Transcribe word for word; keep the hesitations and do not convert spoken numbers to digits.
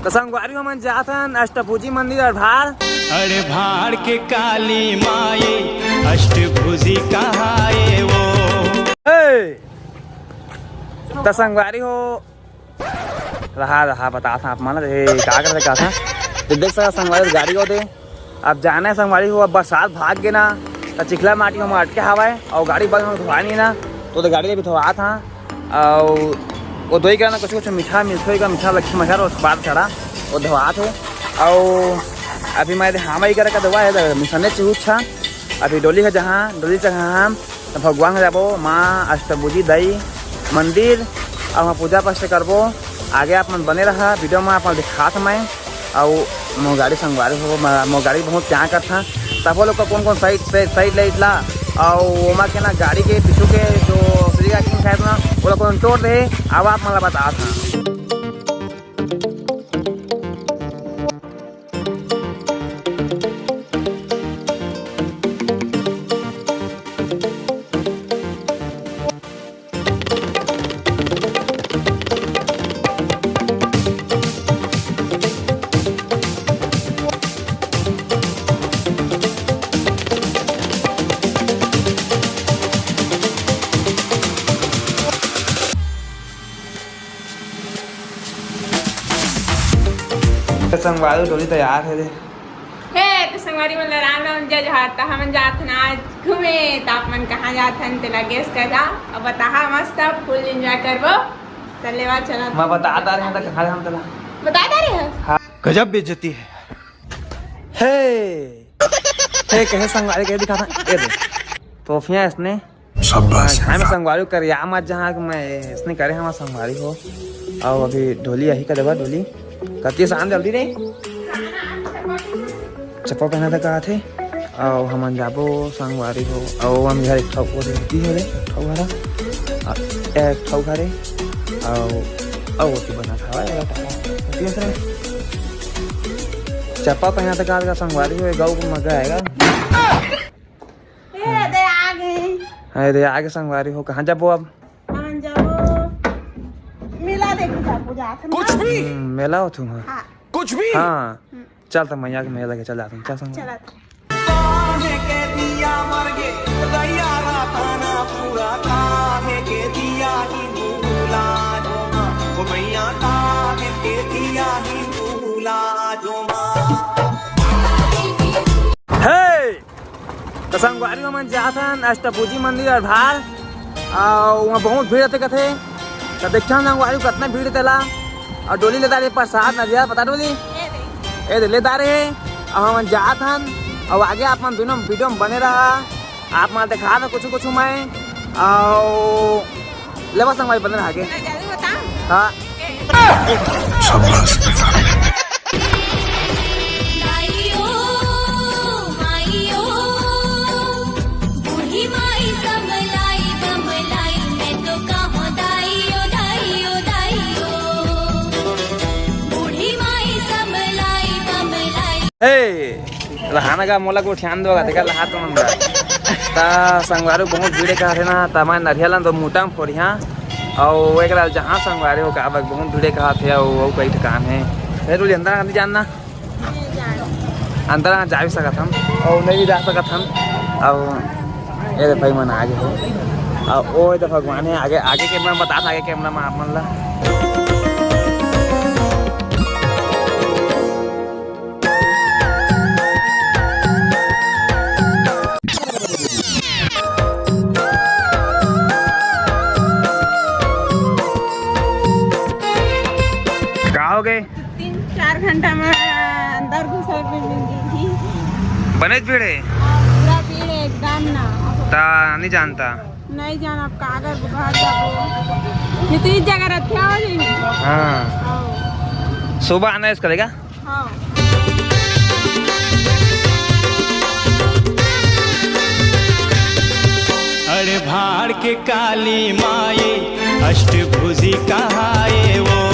त संगवारी हो, हमन जात हन अष्टभुजी मंदिर अड़भार। अड़भार के काली माई अष्टभुजी कहाए वो। ए! त संगवारी हो, रहा, रहा, बतात हँव आप मन ला, ए, का करत हे, का था? त देख सकत संगवारी हो, गाड़ी को दे। अब जाना हे संगवारी हो, अब बरसात भाग गे ना, त चिखला माटी म अटके हवय अउ गाड़ी बंद हो धोवाय नहीं ना, त ओ दे गाड़ी ल भी धोवात हँव। अउ ओ दोई करा ना कुछ, कुछ मीठा मिलथे, का मीठा लक्खी मखर, ओ बार चढ़ा, ओ धोवात हे। अउ अभी मैं दे हामा ई करा का धोवा हे, त मिसने चूहू छा। अभी डोली ह जहाँ, डोली चढ़ा हम, त भगवान ह जाबो, माँ अष्टभुजी दाई मंदिर, अउ वहाँ पूजा पाठ करबो। आगे आप मन बने रहा, video म आप मन दिखात हँव मैं। अउ मोर गाड़ी संगवारी हो, म-, मोर गाड़ी बहुत प्यार करथा। तभो लोग का कौन कौन side से, side light ला, अउ ओमा के ना गाड़ी के पीछू के जो सीढ़ी का किन खाए ना, वो लोग कौन तोड़ दे, अब आप मन ला बतात हँव। संगवारी डोली तैयार हे रे। हे, त संगवारी मन ला राम राम, जय जोहार। त हमन जात हन आज घूमे, त आप मन कहाँ जात हन, तेला guess कर जा। अब बताहा, मस्त full enjoy करबो। त लेवा चला। मैं बता दा रहे हँव, त कहाँ जान तेला? बता दा रहे हँव? हाँ। गजब बेइज्जती है। हे, हे, कहे संगवारी, कहे दिखाता, ए दे। तोफियाँ इसने शाबाश हाँ, बेटा। संगवारी हो, करिया मत जहाँ कि मैं इसने करे हँव संगवारी हो। अउ अभी डोली आही का देवा डोली। कति सान जल्दी रे। चप्पल पहना था कहा थे। अउ हमन जाबो संगवारी हो। अउ हम घर एक ठो वो देखती हो रे, एक ठो घर। अ, एक ठो घर हे। अउ, अउ ओती बना था, भाई, ओती बना था। चप्पल पहना था कहा था संगवारी हो, गाँव को मजा आएगा। ए, दे आ गे। अरे, आ गे संगवारी हो, कहाँ जाबो अब? हमन जाबो मेला देखे जाबो, जात हन कुछ ना। भी? हम्म, मेला होत हूँ, हाँ। हाँ। कुछ भी? हाँ। हम्म। चल, त मैया के मेला के चल जात हन, चल संगवारी। चलत। काहे के दिया मर गे, गैया राताना पूरा, काहे के दिया ही भूला जो माँ, ओ मैया, काहे के दिया ही भूला जो माँ। हे! त संगवारी हो, हमन जात हन अष्टभुजी मंदिर अड़भार, अउ वहाँ बहुत भीड़ रथे कथे। त देखथन संगवारी हो, कतना भीड़ तेला। अउ डोली लेदा रे प्रसाद नरिया, पता डोली? ए दे लेदा रे। अउ हमन जात हन, अउ आगे आप मन दुनों video म बने रहा। आप मन देखा था कुछ कुछ मैं, अउ लेवा संगवारी बने रहा के। हाँ। शाबाश बेटा। हे, लहाना गा मोला गोठियान दो गा, देखा लहा तो मन गा। ता संगवारी बहुत भीड़ हे कहा थे ना, ता मैं नरिया ला तो मुठा म फोड़िया। अउ एक रात जहाँ संगवारी हो का, बहुत भीड़ हे कहा थे, अउ, अउ कई ठिकान हे। हे, डोली अंदर आती जानना। अंदर आ जा भी सकत हन, अउ नहीं भी जा सकत हन। अउ ए दे भाई मन आगे हे, अउ ओ दे भगवान हे आगे, आगे camera म बतात हँव, आगे camera म आप मन ला। का हो गे? तीन चार घंटा में अंदर घुसे में मिल गई थी। बनेच भीड़ हे। हाँ, पूरा भीड़ हे एकदम ना। ता नहीं जानता। नहीं जान अब का कर, घर जाबो। ये तो इस जगह रखे हो जी। हाँ। हाँ। सुबह आना है इसका लेगा। हाँ। अड़भार के काली माई अष्टभुजी कहाए वो।